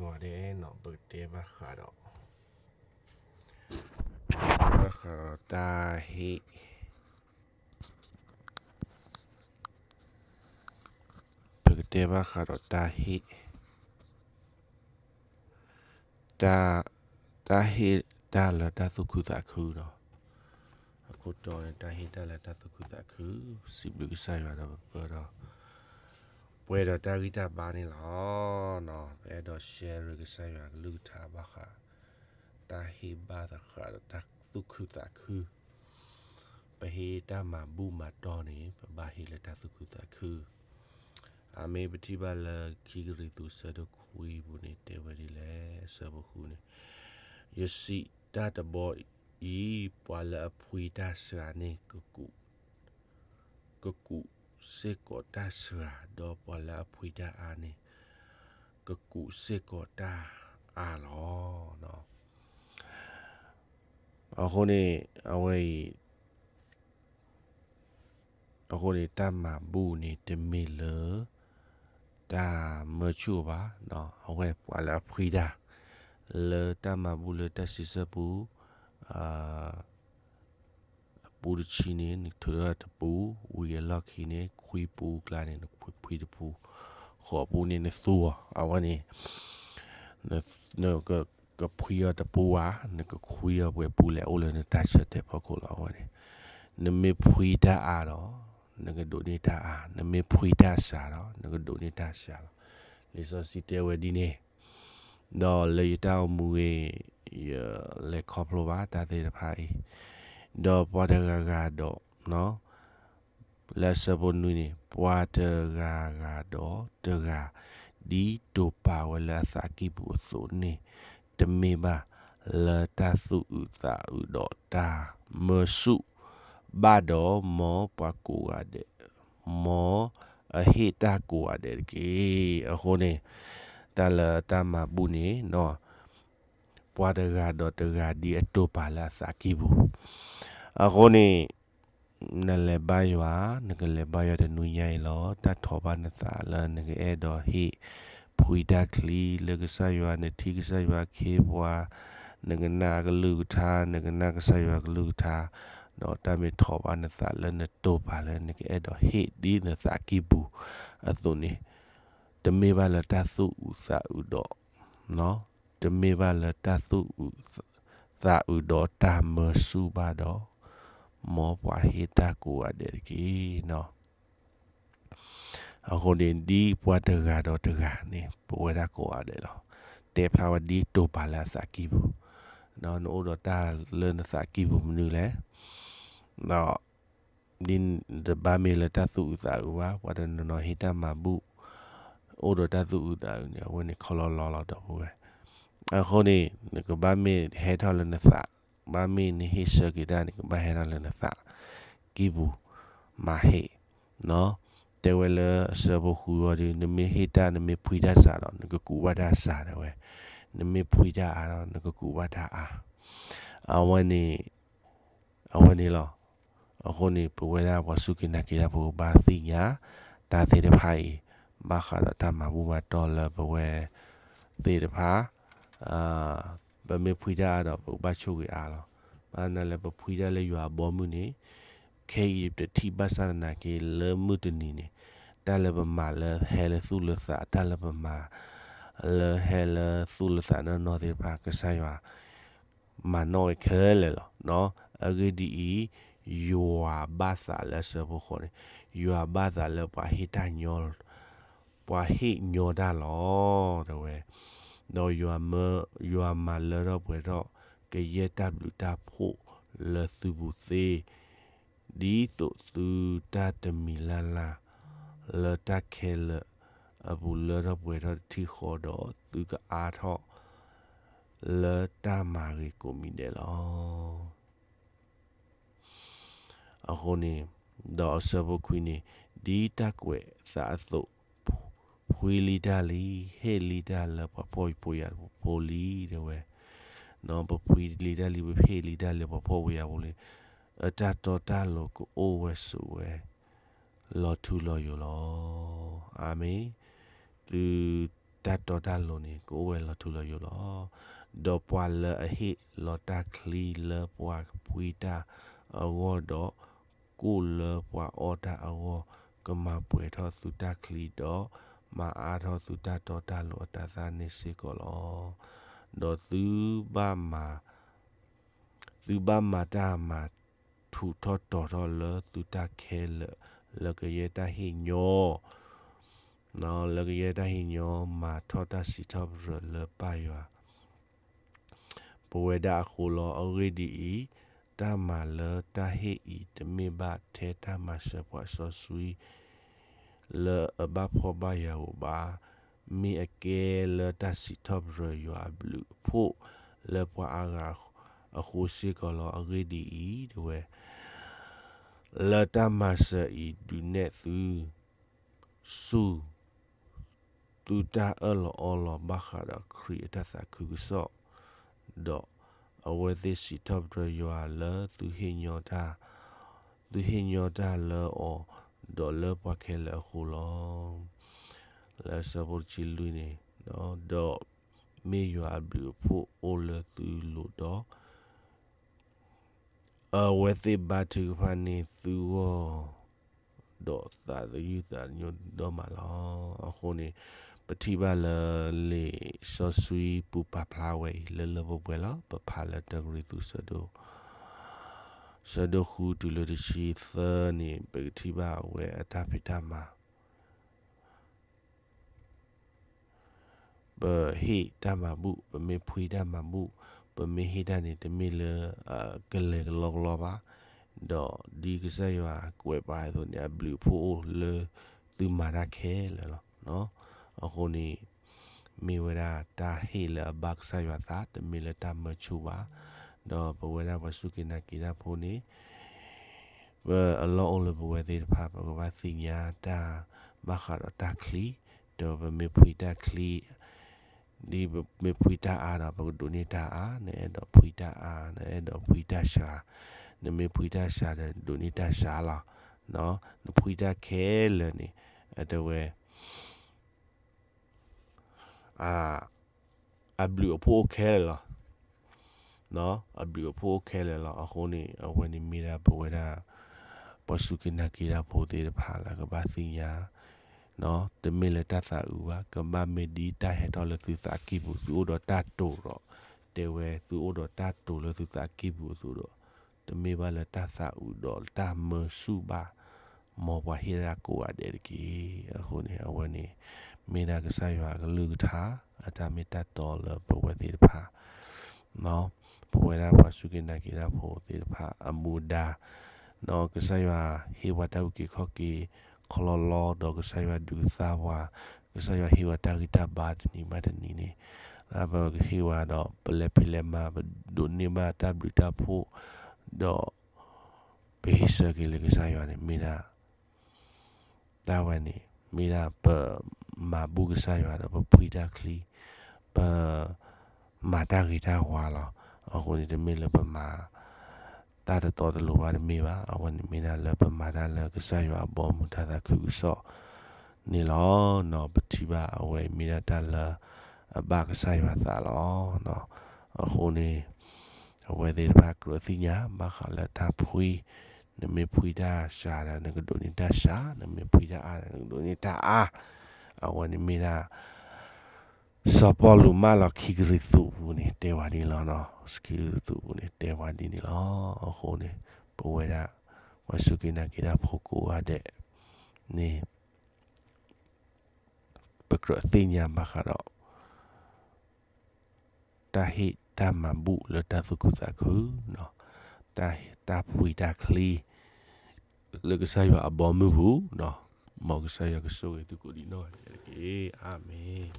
ဝဲဒၣ်နီၤ ပကတဲဘၣ်ဃးဒီး ဘၣ်ဃးဒီးတၢ်ဟ့ၣ် ပကတဲဘၣ်ဃးဒီးတၢ်ဟ့ၣ် တၢ် တၢ်ဟ့ၣ်တၢ်လၢတၢ်သူၣ်ခုသးခုနီၤ. အခိၣ်တီန့ၣ် တၢ်ဟ့ၣ်တၢ်လၢတၢ်သူၣ်ခုသးခု, စံးဘျုးကစၢ်ယွၤဒီးပပၢဒီး ပှဲၤဒီးတၢ်ဂံၢ်တၢ်ဘါန့ၣ်လီၤ. ပအဲၣ်ဒိး share ကစၢ်ယွၤကလုၢ်ကထါဘၣ်ဃး တၢ်ဟ့ၣ်ဘၣ်သဃးဒီးတၢ်သူၣ်ခုသးခု ပဟ့ၣ်တၢ်မၤဘူၣ်မၤတီၢ်န့ၣ် ပဘၣ်ဟ့ၣ်လၢတၢ်သူၣ်ခုသးခု. အမ့ၢ်ပထံၣ်ဘၣ်လၢခံကရံၣ်သူး အဆၢဒိၣ်ခွံပူၤန့ၣ် တဲဝဲဒ်လဲၣ်, အဆၢဖိဃုန့ၣ်, ယစံးတၢ်တဘီအံၤ, ပှၤလၢအဖှံတၢ်စှၤန့ၣ် ကကူးစ့ၢ်ကီးတၢ်စှၤ, ဒီးပှၤလၢအဖှံတၢ်အါန့ၣ် ကကူးစ့ၢ်ကီးတၢ်အါလီၤ. အဃိန့ၣ် အဝဲအံၤ အဃိန့ၣ် တၢ်မၤဘူၣ်န့ၣ် တမ့ၢ်လၢ တၢ်မၢဆူၣ်ဘၣ်, အဝဲပှၤလၢအဖှံတၢ် လၢတၢ်မၤဘူၣ်လၢတၢ်စံးဆၢပူၤ အပူတဆံန့ၣ် နထုးထီၣ်တပူ, ဝံၤအလီၢ်ခံန့ၣ် ခွံပူအကျါန့ၣ် နဖှံတပူ, ဃိးပူန့ၣ်နသူအီၤ, အဝဲန့ၣ် နကဖှံအီၤတပူဧါ, နကခွံအီၤပှဲၤပူလဲၣ် အိၣ်လၢနတၢ်ဆၢတဲာ်ဖီခိၣ်လီၤ. အဝဲန့ၣ် နမ့ၢ်ဖှံတၢ်အါဒီး နကဒိးန့ၢ်တၢ်အါ, နမ့ၢ်ဖှံတၢ်စှၤဒီး နကဒိးန့ၢ်တၢ်စှၤလီၤ. လံာ်စီဆှံတဲဝဲဒ်န့ၣ်, ဒီးလၢယတၢ်အိၣ်မူဂ့ၤ ယလဲၤခီဖျိဘၣ်တၢ်သ့ၣ်တဖၣ်အံၤ, ဒီးပှၤတဂၤဂၤဒီး လၢအဆၢဖိနွံန့ၣ် ပှၤတဂၤဂၤဒီးတဂၤ ဒ်တိာ်ပာ်ဝဲလၢအသးကံၢ်ပူၤအသိးန့ၣ် တမ့ၢ်ဘၣ်လၢတၢ်သူၣ်အုးသးအုးဒီးတၢ်မၢဆူၣ်ဘၣ်ဒီး မ်ပှၤကိးဂၤဒဲး မ်အဟ့ၣ်တၢ်ကိးဂၤဒဲးတက့ၢ်. အဃိန့ၣ် တၢ်လၢတၢ်မၤဘူၣ်န့ၣ် ပှၤတဂၤဒီးတဂၤ ဒ်အတိာ်ပာ်လၢအသးကံၢ်ပူၤ, အဃိန့ၣ် နလဲၤဘါယွၤ, နကလဲၤဘါယွၤတနွံညါအံၤလီၤ. တၢ်ထီၣ်ဘၣ်နသးလၢနကအဲၣ်ဒိးဟ့ၣ် ဖှံတၢ်ချံလၢကစၢ်ယွၤ, နထံၣ်ကစၢ်ယွၤခ့ပှၤ, နကနၣ်အကလုၢ်ကထါ, နကနၣ်ကစၢ်ယွၤကလုၢ်ကထါ, ဒီးတၢ်မ့ၢ်ထီၣ်ဘၣ်နသးလၢနတိာ်ပာ်လၢနကအဲၣ်ဒိးဟ့ၣ်ဒ်နသးကံၢ်ပူၤအသိးန့ၣ်, တမ့ၢ်ဘၣ်လၢတၢ်သူၣ်အုးသးအုးဒီး တမ့ၢ်ဘၣ်လၢတၢ်သူၣ်အုးသးအုးဒီးတၢ်မၢဆူၣ်ဘၣ်ဒီး, မ်ပှၤဟ့ၣ်တၢ်ကိးဂၤဒဲးတက့ၢ်. အဃိန့ၣ် ဒ်ပှၤတဂၤဒီးတဂၤန့ၣ် ပဝဲဒၣ်ကိးဂၤဒဲးလီၤ. တဲဖျါဝဲဒ်တိာ်ပာ်လၢအသးကံၢ်ပူၤ, နအိၣ်ဒီးတၢ်လၢနသးကံၢ်ပူၤမနုၤလဲၣ်, ဒီး ဒ်နတဘၣ်မ့ၢ်လၢတၢ်သူၣ်အုးသးအုးဘၣ်, ပှၤတနီၤနီၤဟ့ၣ်တၢ်မၤဘူၣ် အိၣ်ဒီးတၢ်သူၣ်အုးသးအုးန့ၣ် အဝဲန့ၣ်ခီလီလီလီၤ ဒီပုၢ်ဝဲၢ်. အဃိန့ၣ် နကဘၣ်မ့ၢ်ဟဲထီၣ်လၢနသး, ဘၣ်မ့ၢ်နဟ့ၣ်ဆၢက့ၤတၢ်န့ၣ် ကဘၣ်ဟဲထီၣ်လၢနသးကံၢ်ပူၤ မၤဟ့ၣ်, တဲဝဲလၢအဆၢဖိဃုအံၤဒီး နမ့ၢ်ဟ့ၣ်တၢ် နမ့ၢ်ဖှံတၢ်စှၤဒီး နကကူးဘၣ်တၢ်စှၤတဲဝဲ, နမ့ၢ်ဖှံတၢ်အါဒီး နကကူးဘၣ်တၢ်အါ, အဝဲန့ၣ် အဝဲန့ၣ်လီၤ. အဃိန့ၣ် ပဝဲဒၣ်ပှၤစူၢ်က့ၤနာ်က့ၤတၢ်ဖိ ကဘၣ်သ့ၣ်ညါတၢ်သ့ၣ်တဖၣ်အံၤ, ဘၣ်ဃးဒီးတၢ်မၤဘူၣ်မၤတီၢ်လၢပဝဲသ့ၣ်တဖၣ်, ပမ့ၢ်ဖှံတၢ်အါဒီး ပကဘၣ်ဆိၣ်ဂ့ၤအါလီၤ. ဘၣ်ဆၣ်သနာ်က့ ပဖှံတၢ်လၢယွၤအဘီအမုၢ်န့ၣ်, ခဲအံၤပတထံၣ်ဘၣ်ဆၣ်သနာ်က့ လၢမုၢ်တနံၤန့ၣ် တၢ်လၢပမၤလၢဟဲလၢသူၣ်လၢသး, တၢ်လၢပမၤလၢဟဲလၢသူၣ်လၢသးနီၢ်နီၢ်သ့ၣ်တဖၣ် ကစၢ်ယွၤ မၤနီၣ်ဝဲခဲလၢာ်လီၤ. အဂ့ၢ်ဒ်အံၤ, ယွၤဘၣ်သးလၢအဆၢဖိဃိးန့ၣ်, ယွၤဘၣ်သးလၢပှၤဟ့ၣ်တၢ်ညီ, ပှၤဟ့ၣ်ညီတၢ်လီၤ တဲဝဲ, ဒီးယွၤမၤလၢထီၣ်ပှဲၤထီၣ် ကယဲၢ်တၢ်ဘျုးတၢ်ဖှိၣ်လၢသုပူၤသ့, ဒ်သိးသုတၢ်တမံၤလၢ်လၢ် လၢတၢ်ခဲလၢာ်အပူၤ လၢထီၣ်ပှဲၤထီၣ်တထံၣ်ဃီဒီး သုကအါထီၣ်လၢတၢ်မၤဂ့ၤကိးမံၤဒဲးလီၤ. အဃိန့ၣ်, ဒီးအဆၢဖိခွံန့ၣ်, ဒ်တၢ်ကွဲးအသးအသိး, ဖှံလံတၢ်လံ, ဟ့ၣ်လံတၢ်လၢပှၤဖှီၣ်ဖိယာ်ဖိလံ တဲဝဲ, ပဖှံလံတၢ်လံ, ပဟ့ၣ်လံတၢ်လၢပှၤဖှီၣ်ဖိယာ်ဖိလံ, အတၢ်တီတၢ်လိၤကအိၣ်ဝဲဆိးဝဲ လီၤထူလီၤယိာ်လီၤ. အၤမ့ၣ်. သု တၢ်တီတၢ်လိၤန့ၣ် ကအိၣ်ဝဲလီၤထူလီၤယိာ်လီၤ. ဒီးပှၤလၢအဟ့ၣ်လီၤတၢ်ချံလၢပှၤဖှံတၢ်အဂီၢ်ဒီး ကိၣ်လၢပှၤအီၣ်တၢ်အဂီၢ် ကမၤပှဲၤထီၣ်သုတၢ်ချံဒီး မၤအါထီၣ်သုတၢ်တီတၢ်လိၤအတၤသၣ်န့ၣ်စ့ၢ်ကီးလီၤ. ဒီးသုဘၣ်မၤ သုဘၣ်မၤတၢ်မၤထူးထီၣ်တီၤထီၣ်လၢသုတၢ်ခဲလၢာ် လၢကယဲၢ်တၢ်ဟ့ၣ်ညီ လၢကယဲၢ်တၢ်ဟ့ၣ်ညီ မၤထီၣ်တၢ်စံးထီၣ်ပတြၢၤလၢပၢ်ယွၤ ပဝဲဒၣ်အဃိလီၤ. အဂ့ၢ်ဒ်အံၤ, တၢ်မၤလၢတၢ်ဟ့ၣ်အံၤ တမ့ၢ်ဘၣ်ထဲတၢ်မၤစၢၤပှၤစီဆှံ လၢအဘၣ်ဖှီၣ်ဘၣ်ယာ်ဧိၤဘၣ်, မ့ၢ်အကဲလၢတၢ်စံးထီၣ်ပတြၢၤယွၤအဘျုးအဖှိၣ် လၢပှၤအါဂၤအဃိစ့ၢ်ကီးလီၤ. အဂ့ၢ်ဒ်အံၤ, တဲဝဲ, လၢတၢ်မၤစၢၤအံၤဒုးနဲၣ်သု ဆူ သုတၢ်အၢၣ်လီၤအီလီၤဘၣ်ဃးဒီးခရံာ်အတၢ်သးခုကစီၣ်, ဒီးအဝဲသ့ၣ်စံးထီၣ်ပတြၢၤယွၤလၢသုဟ့ၣ်ညီတၢ်, သုဟ့ၣ်ညီတၢ်လၢအီၤ, ဒီးလၢပှၤခဲလၢာ်အဃိလီၤ. လၢဆၢဖိတဆံလွံၢ်န့ၣ်, ဒီးမ့ၢ်ယွၤအဘျုးအဖှိၣ်အိၣ်လၢသုလိၤဒီး အဝဲသ့ၣ်ဘါထုကဖၣ်န့ၢ်သုဂီၢ် ဒီးသးသယုၢ်သးညီဒိၣ်မးလီၤ. အဃိန့ၣ် ပထံၣ်ဘၣ်လၢလံာ်စီဆှံပူၤပာ်ဖျါဝဲအံၤ လၢလၢပှဲၤပှဲၤလီၤ. ပဖးလၢတၢကရံၣ်သူး ဆၢဒိၣ်ဃုတုၤလၢတဆံသၢန့ၣ် ပကထံၣ်ဘၣ်အဝဲအတၢ်ဖံးတၢ်မၤ ပဟ့ၣ်တၢ်မၤဘူၣ်, ပမ့ၢ်ဖှံတၢ်မၤဘူၣ်, ပမ့ၢ်ဟ့ၣ်တၢ်န့ၣ် တမ့ၢ်လၢကလဲၤကလီကလီဘၣ်, ဒီးဒ်ကစၢ်ယွၤကွဲးပာ်အသိးန့ၣ် အဘျုးအဖှိၣ်အိၣ်လၢသုမၤတၢ်ခဲလၢာ်လီၤ. အဃိန့ၣ် မ့ၢ်ဝဲဒၣ်တၢ်ဟ့ၣ်လၢအဘၣ်ကစၢ်ယွၤသး, တမ့ၢ်လၢတၢ်မၢဆူၣ်ဘၣ်. ဒီးပဝဲဒၣ်ပှၤစူၢ်က့ၤနာ်က့ၤတၢ်ဖိန့ၣ် ပအလီၢ်အိၣ်လၢပဝဲသ့ၣ်တဖၣ် ပကဘၣ်သ့ၣ်ညါတၢ်ဘၣ်ဃးဒီးတၢ်ချံ, ဒီးပမ့ၢ်ဖှံတၢ်ချံ, ဒ်ပမ့ၢ်ဖှံတၢ်အါဒီး ပကဒိးန့ၢ်တၢ်အါ, နအဲၣ်ဒိးဖှံတၢ်အါ, နအဲၣ်ဒိးဖှံတၢ်စှၤ, နမ့ၢ်ဖှံတၢ်စှၤဒီး ဒိးန့ၢ်တၢ်စှၤလီၤ. နဖှံတၢ်ခဲလၢာ်န့ၣ် အတဲဝဲ အဘျုးအဖှိၣ်အိၣ်ခဲလၢာ်လီၤ. အဘျုးအဖှိၣ်အိၣ်ခဲလၢာ်လီၤ. အဃိန့ၣ် အဝဲန့ၣ်မ့ၢ်ဒၣ်ပဝဲဒၣ် ပှၤစူၢ်က့ၤနာ်က့ၤတၢ်ဖိသ့ၣ်တဖၣ်လၢကဘၣ်သ့ၣ်ညါ, တမ့ၢ်လၢတၢ်သးအုးဘၣ်, ကဘၣ်မ့ၢ်ဒ်တၢ်ဟဲထီၣ်လၢသုသးကံၢ်ပူၤ သုအိၣ်ဒီးတၢ်တိာ်ဒီး, တဲဝဲသုအိၣ်ဒီးတၢ်တိာ်လၢသုသးကံၢ်ပူၤအသိးဒီး, တမ့ၢ်ဘၣ်လၢတၢ်သးအုးဒီးတၢ်မၢဆူၣ်ဘၣ်, မ်ပှၤဟ့ၣ်ဒၣ်ကိးဂၤဒဲးတက့ၢ်. အဃိန့ၣ် အဝဲန့ၣ် မ့ၢ်ဒၣ်ကစၢ်ယွၤအကလုၢ်ကထါ အတၢ်မ့ၢ်တၢ်တီလၢပဝဲသ့ၣ်တဖၣ် ပဝဲဒၣ်ပှၤစူၢ်က့ၤနာ်က့ၤတၢ်ဖိသ့ၣ်တဖၣ်အမူဒါ, ကစၢ်ယွၤဟ့ၣ်ပှၤတၢ်အုၣ်က့ၤခီၣ်က့ၤ ခီလီလီဒီး ကစၢ်ယွၤဒုးသါပှၤ, ကစၢ်ယွၤဟ့ၣ်ပှၤတၢ်ဂံၢ်တၢ်ဘါတနံၤဘၣ်တနံၤန့ၣ်, လၢပကဟ့ၣ်ပှၤဒီး ပလဲၤဖံးလဲၤမၤ ပဒိးန့ၢ်ဘၣ်တၢ်ဘျုးတၢ်ဖှိၣ်, ဒီး ပဟ့ၣ်ဆၢက့ၤလၢကစၢ်ယွၤန့ၣ် မ့ၢ်ဒၣ် တၢ်ဝဲန့ၣ် မ့ၢ်ဒၣ်ပမၤဘူၣ်ကစၢ်ယွၤဒီးပဖှံတၢ်ချံ, ပမၤတၢ်ဂ့ၤတၢ်ဝါလီၤ. အဃိန့ၣ် တမ့ၢ်လၢပမၤတၢ်တတီတလိၤဘၣ်တမ့ၢ်ဘၣ်. အဝဲန့ၣ်မ့ၢ်ဒၣ်လၢပမၤတၢ်လၢကစၢ်ယွၤအဘီအမုၢ်တၢ်သးခုကစီၣ်န့ၣ်လီၤ. ပထံၣ်ဘၣ်အဝဲမ့ၢ်ဒၣ်တၢ်လၢအဘၣ်ကစၢ်ယွၤသးလီၤ. အဃိန့ၣ် အဝဲသ့ၣ်တဖၣ်ကြၢးသ့ၣ်ညါ ဘၣ်ဃးလၢတၢ်ဖှံ, နမ့ၢ်ဖှံတၢ်စှၤဒီး နကဒိးန့ၢ်တၢ်စှၤ, နမ့ၢ်ဖှံတၢ်အါဒီး နကဒိးန့ၢ်တၢ်အါ, အဝဲန့ၣ်မ့ၢ်ဒၣ် စီၤပီလူးမၢလီၤခံကရံၣ်သူးပူၤန့ၣ် တဲဝဲဒ်န့ၣ်လီၤ. ခံကရံၣ်သူးပူၤန့ၣ် တဲဝဲဒ်န့ၣ်လီၤ. အဃိန့ၣ် ပဝဲဒၣ် ပှၤစူၢ်က့ၤနာ်က့ၤတၢ်ဖိကိးဂၤဒဲးန့ၣ် ပကြၢးသ့ၣ်ညါဘၣ်ဃးဒီး တၢ်ဟ့ၣ်တၢ်မၤဘူၣ်လၢတၢ်သူၣ်ခုသးခု, တၢ်ဖှံတၢ်ချံ လၢကစၢ်ယွၤအဘီအမုၢ်ပူၤ, မ်ကစၢ်ယွၤကဆိၣ်ဂ့ၤသုကိးဒံးနီၢ်ဂၤဒဲးတက့ၢ်. အၤမ့ၣ်.